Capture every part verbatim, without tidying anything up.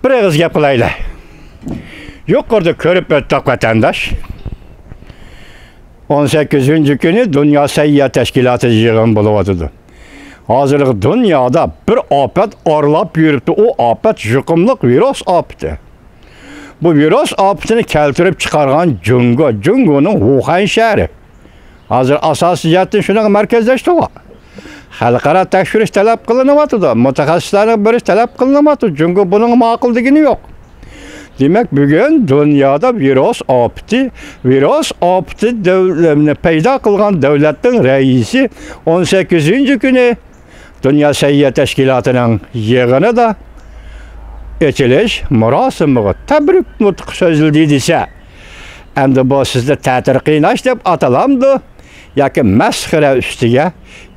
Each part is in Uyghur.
بىر ئېغىز گەپ قىلايلى. يۇقىرىدا كۆرۈپ ئۆتتۇق، ۋەتەنداش. ئون سەككىزىنچى كۈنى دۇنيا سەھىيە تەشكىلاتى يىغىن بولۇۋاتىدۇ. ھازىرقى دۇنيادا بىر ئاپەت ئارىلاپ يۈرۈپتۇ. ئۇ ئاپەت يۇقۇملۇق ۋىرۇس ئاپىتى. بۇ ۋىرۇس ئاپىتىنى كەلتۈرۈپ چىقارغان جۇڭگو. جۇڭگونىڭ ۋۇخەن شەھىرى. ھازىر ئاساسىي جەھەتتىن شۇنىڭغا مەركەزلەشتى. خەلقئارا تەكشۈرۈش تەلەپ قىلىنىۋاتىدۇ. مۇتەخەسسىسلەرنىڭ بېرىش تەلەپ قىلىنىۋاتىدۇ. جۇڭگو بۇنىڭغا ماقۇل دېگىنى يوق. دېمەك، بۈگۈن دۇنيادا ۋىرۇس ئاپىتى، ۋىرۇس ئاپىتى دەۋ-، پەيدا قىلغان دۆلەتنىڭ رەئىسى ئون سەككىزىنچى كۈنى دۇنيا سەھىيە تەشكىلاتىنىڭ يىغىنىدا ئېچىلىش مۇراسىمىغا تەبرىك نۇتقى سۆزلىدى دېسە، ئەمدى بۇ سىزدە تەتۈر قىيناش دەپ ئاتىلامدۇ؟ ياكى مەسخىرە ئۈستىگە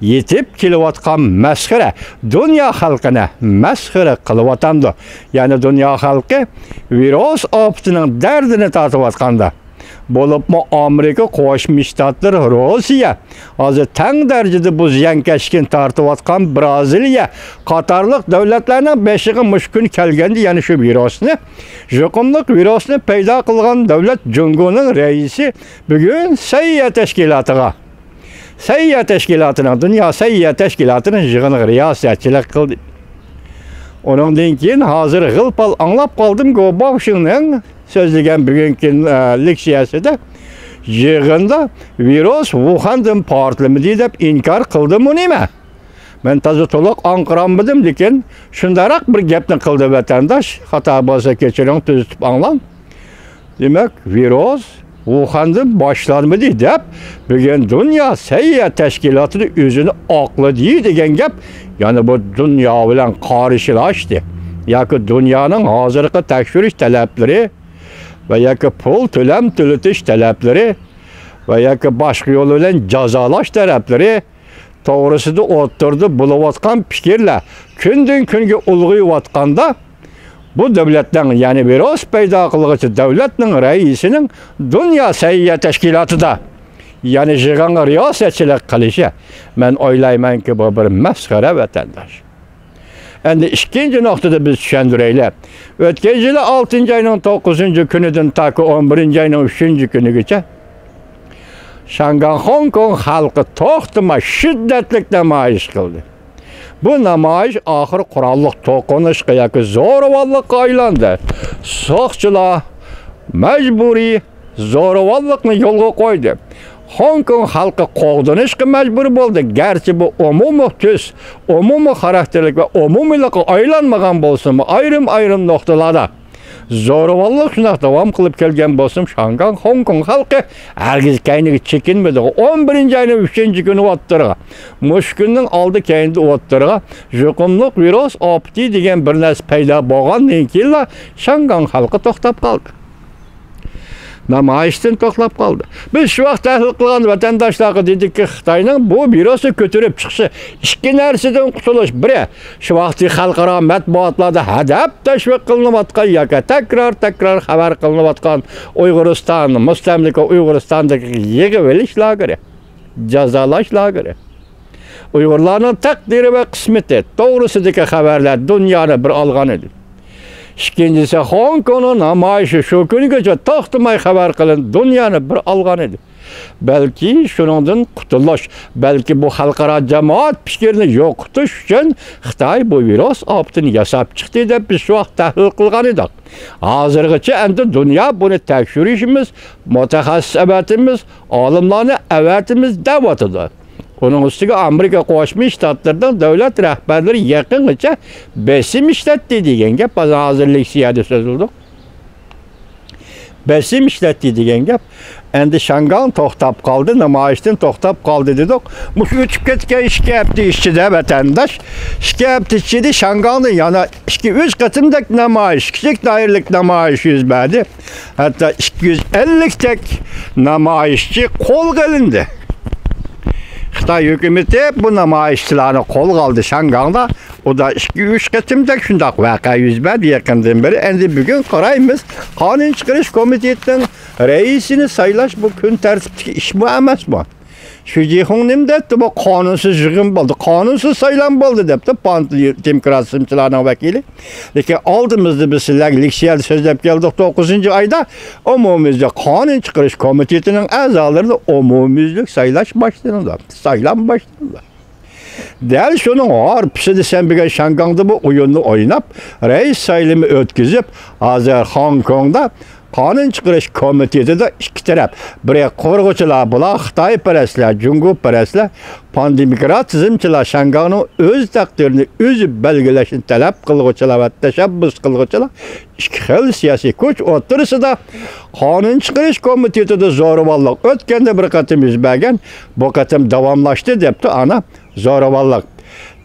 يېتىپ كېلىۋاتقان مەسخىرە، دۇنيا خەلقىنى مەسخىرە قىلىۋاتامدۇ؟ يەنى دۇنيا خەلقى ۋىرۇس ئاپىتىنىڭ دەردىنى تارتىۋاتقاندا، بولۇپمۇ ئامېرىكا قوشما شتاتلىرى، روسىيە ھازىر تەڭ دەرىجىدە بۇ زىيانكەشلىكنى تارتىۋاتقان بىرازىلىيە قاتارلىق دۆلەتلەرنىڭ بېشىغا مۇشۇ كۈن كەلگەندە، يەنە شۇ ۋىرۇسنى، يۇقۇملۇق ۋىرۇسنى پەيدا قىلغان دۆلەت جۇڭگونىڭ رەئىسى بۈگۈن سەھىيە تەشكىلاتىغا، سەھىيە تەشكىلاتىنىڭ، دۇنيا سەھىيە تەشكىلاتىنىڭ يىغىنىغا رىياسەتچىلىك قىلدى. ئۇنىڭدىن كېيىن ھازىر غىل-پال ئاڭلاپ قالدىم، گو باۋشىڭنىڭ سۆزلىگەن بۈگۈنكى، ئە، لېكسىيەسىدە، يىغىندا ۋىرۇس ۋۇخەندىن پارتلىمىدى دەپ ئىنكار قىلدىمۇ نېمە؟ مەن تازا تولۇق ئاڭقىرالمىدىم، لېكىن شۇنداقراق بىر گەپنى قىلدى ۋەتەنداش. خاتا بولسا كەچۈرۈڭ، تۈزىتىپ ئاڭلاڭ. دېمەك، ۋىرۇس ۋۇخەندىن باشلانمىدى دەپ، بۈگۈن دۇنيا سەھىيە تەشكىلاتىدا ئۆزىنى ئاقلىدى دېگەن گەپ، يەنى بۇ دۇنيا بىلەن قارشىلاشتى ياكى دۇنيانىڭ ھازىرقى تەكشۈرۈش تەلەپلىرى ۋە ياكى پۇل تۆلەم تۆلىتىش تەلەپلىرى ۋە ياكى باشقا يول بىلەن جازالاش تەلەپلىرى توغرىسىدا ئوتتۇرىدا بولۇۋاتقان پىكىرلەر كۈندىن-كۈنگە ئۇلغىيىۋاتقاندا، بۇ دۆلەتنىڭ، يەنى ۋىرۇس پەيدا قىلغۇچى دۆلەتنىڭ رەئىسىنىڭ دۇنيا سەھىيە تەشكىلاتىدا، يەنى يىغىنغا رىياسەتچىلىك قىلىشى، مەن ئويلايمەنكى، بۇ بىر مەسخىرە، ۋەتەنداش. ئەمدى ئىككىنچى نۇقتىدا بىز چۈشەندۈرەيلى. ئۆتكەن يىلى ئالتىنچى ئاينىڭ توققۇزىنچى كۈنىدىن تاكى ئون بىرىنچى ئاينىڭ ئۈچىنچى كۈنىگىچە شاڭگاڭ، خوڭكوڭ خەلقى توختىماي شىددەتلىك نامايىش قىلدى. بۇ نامايىش ئاخىرى قوراللىق توقۇنۇشقا ياكى زورىۋاللىققا ئايلاندى. ساقچىلار مەجبۇرىي زورىۋاللىقنى يولغا قويدى. خوڭكوڭ خەلقى قوغدىنىشقا مەجبۇر بولدى. گەرچە بۇ ئومۇمىي تۈس، ئومۇمىي خاراكتېرلىك ۋە ئومۇمىيلىققا ئايلانمىغان بولسىمۇ، ئايرىم-ئايرىم نۇقتىلاردا زورىۋاللىق شۇنداق داۋام قىلىپ كەلگەن بولسىمۇ، شاڭگاڭ، خوڭكوڭ خەلقى ھەرگىز كەينىگە چېكىنمىدى. ئون بىرىنچى ئاينىڭ ئۈچىنچى كۈنى ئوتتۇرىغا، مۇشۇ كۈننىڭ ئالدى كەينىدە ئوتتۇرىغا يۇقۇملۇق ۋىرۇس ئاپىتى دېگەن بىر نەرسە پەيدا بولغاندىن كېيىنلا شاڭگاڭ خەلقى توختاپ قالدى. نامايىشتىن توختاپ قالدى. بىز شۇ ۋاقىت تەھلىل قىلغان ۋەتەنداشلارغا دېدۇقكى، خىتاينىڭ بۇ ۋىرۇسنى كۆتۈرۈپ چىقىشى ئىككى نەرسىدىن قۇتۇلۇش. بىرى، شۇ ۋاقىتتىكى خەلقئارا مەتبۇئاتلاردا ھەدەپ تەشۋىق قىلىنىۋاتقان ياكى تەكرار-تەكرار خەۋەر قىلىنىۋاتقان ئۇيغۇرىستان، مۇستەملىكە ئۇيغۇرىستاندىكى يىغىۋېلىش لاگېرى، جازالاش لاگېرى. ئۇيغۇرلارنىڭ تەقدىرى ۋە قىسمىتى توغرىسىدىكى خەۋەرلەر دۇنيانى بىر ئالغان ئىدى. ئىككىنچىسى، خوڭكوڭنىڭ نامايىشى شۇ كۈنگىچە توختىماي خەۋەر قىلىنىپ، دۇنيانى بىر ئالغان ئىدى. بەلكى شۇنىڭدىن قۇتۇلۇش، بەلكى بۇ خەلقئارا جامائەت پىكرىنى يوقىتىش ئۈچۈن خىتاي بۇ ۋىرۇس ئاپىتىنى ياساپ چىقتى دەپ بىز شۇ ۋاقىت تەھلىل قىلغان ئىدۇق. ھازىرغىچە ئەمدى دۇنيا بۇنى تەكشۈرۈشىمىز، مۇتەخەسسىس ئەۋەتىمىز، ئالىملارنى ئەۋەتىمىز دەۋاتىدۇ. ئۇنىڭ ئۈستىگە ئامېرىكا قوشما شتاتلىرىنىڭ دۆلەت رەھبەرلىرى يېقىنغىچە بېسىم ئىشلەتتى دېگەن گەپ ھازىر لېكسىيەدە سۆزلىدۇق. بېسىم ئىشلەتتى دېگەن گەپ. ئەمدى شاڭگاڭ توختاپ قالدى، نامايىشتىن توختاپ قالدى دېدۇق. مۇشۇ ئۆتۈپ كەتكەن ئىككى ھەپتە ئىچىدە ۋەتەنداش، ئىككى ھەپتە ئىچىدە شاڭگاڭدا يەنە ئىككى، ئۈچ قېتىمدەك نامايىش، كىچىك دائىرىلىك نامايىش يۈز بەردى. ھەتتا ئىككى يۈز ئەللىكتەك نامايىشچى قولغا ئېلىندى. خىتاي ھۆكۈمىتى بۇ نامايىشچىلارنى قولغا ئالدى شاڭگاڭدا. ئۇدا ئىككى، ئۈچ قېتىمدەك شۇنداق ۋەقە يۈز بەردى يېقىندىن بېرى. ئەمدى بۈگۈن قارايمىز، قانۇن چىقىرىش كومىتېتىنىڭ رەئىسىنى سايلاش بۇ كۈن تەرتىپتىكى ئىشمۇ ئەمەسمۇ؟ شۈجىخۇڭ نېمە دەپتۇ؟ بۇ قانۇنسىز يىغىن بولدى، قانۇنسىز سايلام بولدى دەپتۇ، پان دېموكراتىزمچىلارنىڭ ۋەكىلى. لېكىن ئالدىمىزدا بىز سىلەرگە لېكسىيەدە سۆزلەپ كەلدۇق، توققۇزىنچى ئايدا ئومۇميۈزلۈك قانۇن چىقىرىش كومىتېتىنىڭ ئەزالىرىنى ئومۇميۈزلۈك سايلاش باشلىنىدۇ، سايلام باشلىنىدۇ. دەل شۇنىڭ ھارپىسىدا سەن بۈگۈن شياڭگاڭدا بۇ ئويۇننى ئويناپ، رەئىس سايلىمى ئۆتكۈزۈپ، ھازىر خوڭكوڭدا قانۇن چىقىرىش كومىتېتىدا ئىككى تەرەپ، بىرى قۇرغۇچىلار، بۇلار خىتايپەرەسلەر، جۇڭگوپەرەسلەر، پاندېموكراتىزمچىلار، شياڭگاڭنىڭ ئۆز تەقدىرىنى ئۆزى بەلگىلەشنى تەلەپ قىلغۇچىلار ۋە تەشەببۇس قىلغۇچىلار، ئىككى خىل سىياسىي كۈچ ئوتتۇرىسىدا قانۇن چىقىرىش كومىتېتىدا زورىۋاللىق ئۆتكەندە بىر قېتىم يۈز بەرگەن، بۇ قېتىم داۋاملاشتى، دەپتۇ ئانا. زورىۋاللىق.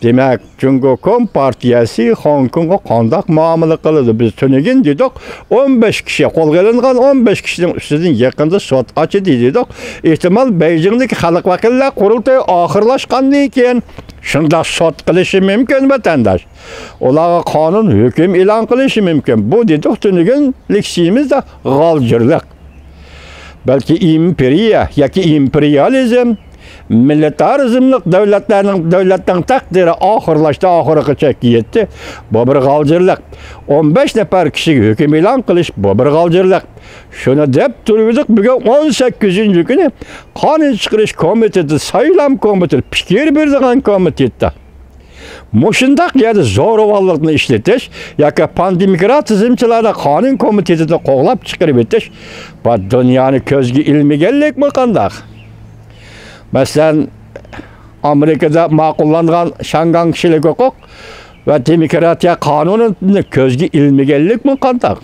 دېمەك، جۇڭگو كومپارتىيەسى خوڭكوڭغا قانداق مۇئامىلە قىلىدۇ؟ بىز تۈنۈگۈن دېدۇق، ئون بەش كىشى قولغا ئېلىنغان، ئون بەش كىشىنىڭ ئۈستىدىن يېقىندا سوت ئاچىدۇ دېدۇق. ئېھتىمال، بېيجىڭدىكى خەلق ۋەكىللەر قۇرۇلتىيى ئاخىرلاشقاندىن كېيىن شۇنداق سوت قىلىشى مۇمكىن، ۋەتەنداش. ئۇلارغا قانۇن ھۆكۈم ئېلان قىلىشى مۇمكىن. بۇ دېدۇق تۈنۈگۈن لېكسىيىمىزدە غالجىرلىق. بەلكى ئىمپېرىيە ياكى ئىمپېرىيالىزم، مىلىتارىزملىق دۆلەتلەرنىڭ، دۆلەتنىڭ تەقدىرى ئاخىرلاشتى، ئاخىرقى چەككە يەتتى. بۇ بىر غالجىرلىق. ئون بەش نەپەر كىشىگە ھۆكۈم ئېلان قىلىش، بۇ بىر غالجىرلىق. شۇنى دەپ تۇرۇۋىدۇق، بۈگۈن ئون سەككىزىنچى كۈنى قانۇن چىقىرىش كومىتېتى، سايلام كومىتېتى، پىكىر بېرىدىغان كومىتېتتا مۇشۇنداق يەردە زورىۋاللىقنى ئىشلىتىش ياكى پاندېموكراتىزمچىلارنى قانۇن كومىتېتىدا قوغلاپ چىقىرىۋېتىش، بۇ دۇنيانى كۆزگە ئىلمىگەنلىكمۇ قانداق؟ مەسىلەن، ئامېرىكىدا ماقۇللانغان شياڭگاڭ كىشىلىك ھوقۇق ۋە دېموكراتىيە قانۇنىنى كۆزگە ئىلمىگەنلىكمۇ قانداق؟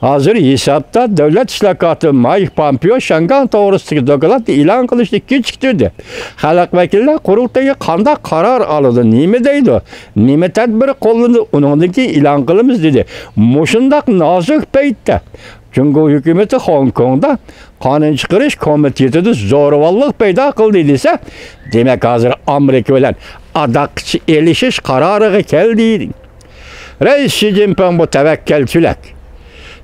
ھازىر ھېسابتا دۆلەت ئىشلار كاتىپى مايك پامپېئو شياڭگاڭ توغرىسىدىكى دوكلاتنى ئېلان قىلىشنى كېچىكتۈردى. خەلق ۋەكىللەر قۇرۇلتىيى قانداق قارار ئالىدۇ، نېمە دەيدۇ، نېمە تەدبىر قوللىنىدۇ، ئۇنىڭدىن كېيىن ئېلان قىلىمىز دېدى. مۇشۇنداق نازۇك پەيتتە جۇڭگو ھۆكۈمىتى خوڭكوڭدا قانۇن چىقىرىش كومىتېتىدا زورىۋاللىق پەيدا قىلدى دېسە، دېمەك، ھازىر ئامېرىكا بىلەن ئاداققىچە ئېلىشىش قارارىغا كەلدى. رەئىس شى جىنپىڭ، بۇ تەۋەككەلچىلىك.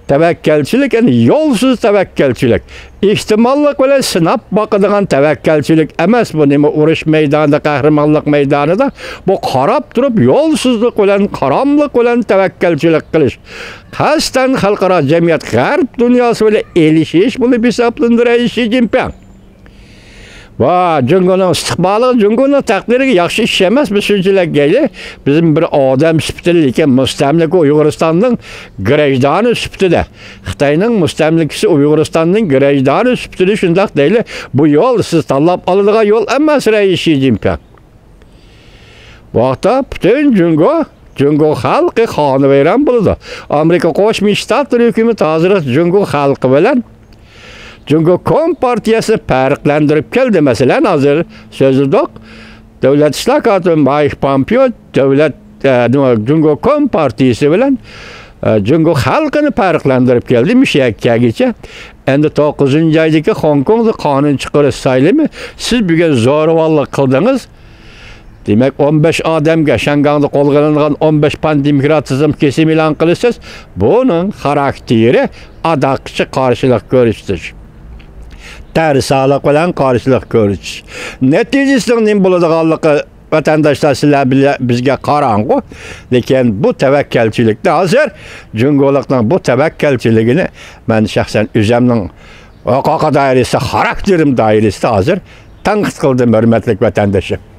تەۋەككەلچىلىك، يەنى يولسىز تەۋەككەلچىلىك. ئېھتىماللىق بىلەن سىناپ باقىدىغان تەۋەككەلچىلىك ئەمەس بۇ. نېمە ئۇرۇش مەيدانىدا، قەھرىمانلىق مەيدانىدا، بۇ قاراپ تۇرۇپ يولسىزلىق بىلەن، قاراملىق بىلەن تەۋەككەلچىلىك قىلىش. قەستەن خەلقئارا جەمئىيەت، غەرب دۇنياسى بىلەن ئېلىشىش بولۇپ ھېسابلىنىدۇ، رەئىس شى جىنپىڭ. ۋا، جۇڭگونىڭ ئىستىقبالىغا، جۇڭگونىڭ تەقدىرىگە ياخشى ئىش ئەمەس، بىز شۇنچىلىك دەيلى. بىزمۇ بىر ئادەم سۈپىتىدە، لېكىن مۇستەملىكە ئۇيغۇرىستاننىڭ گىرەجدانى سۈپىتىدە، خىتاينىڭ مۇستەملىكىسى ئۇيغۇرىستاننىڭ گىرەجدانى سۈپىتىدە شۇنداق دەيلى. بۇ يول سىز تاللاپ ئالىدىغان يول ئەمەس، رەئىس شى جىنپىڭ. بۇ ۋاقىتتا پۈتۈن جۇڭگو، جۇڭگو خەلقى خانىۋەيران بولىدۇ. ئامېرىكا قوشما شتاتلىرى ھۆكۈمىتى ھازىر جۇڭگو خەلقى بىلەن جۇڭگو كومپارتىيەسىنى پەرقلەندۈرۈپ كەلدى. مەسىلەن، ھازىر سۆزلىدۇق. دۆلەت ئىشلار كاتىپى مايك پامپېئو دۆلەت، ئە، نېمە، جۇڭگو كومپارتىيەسى بىلەن، ئە، جۇڭگو خەلقىنى پەرقلەندۈرۈپ كەلدى مۇشۇ يەرگىچە. ئەمدى توققۇزىنچى ئايدىكى خوڭكوڭدا قانۇن چىقىرىش سايلىمى، سىز بۈگۈن زورىۋاللىق قىلدىڭىز. دېمەك، ئون بەش ئادەمگە، شياڭگاڭدا قولغا ئېلىنغان ئون بەش پان دېموكراتىزم كېسىمى ئېلان قىلىسىز. بۇنىڭ خاراكتېرى ئاداققىچە قارشىلىق كۆرسىتىش، تەرسالىق بىلەن قارشىلىق كۆرسىتىش. نەتىجىسىنىڭ نېمە بولىدىغانلىقى، ۋەتەنداشلار، سىلەر بىلە-، بىزگە قاراڭغۇ. لېكىن بۇ تەۋەككەلچىلىكنى ھازىر، جۇڭگولۇقنىڭ بۇ تەۋەككەلچىلىكىنى مەن شەخسەن ئۆزەمنىڭ ھوقۇقى دائىرىسىدە، خاراكتېرىم دائىرىسىدە ھازىر تەنقىد قىلدىم، ھۆرمەتلىك ۋەتەندىشىم.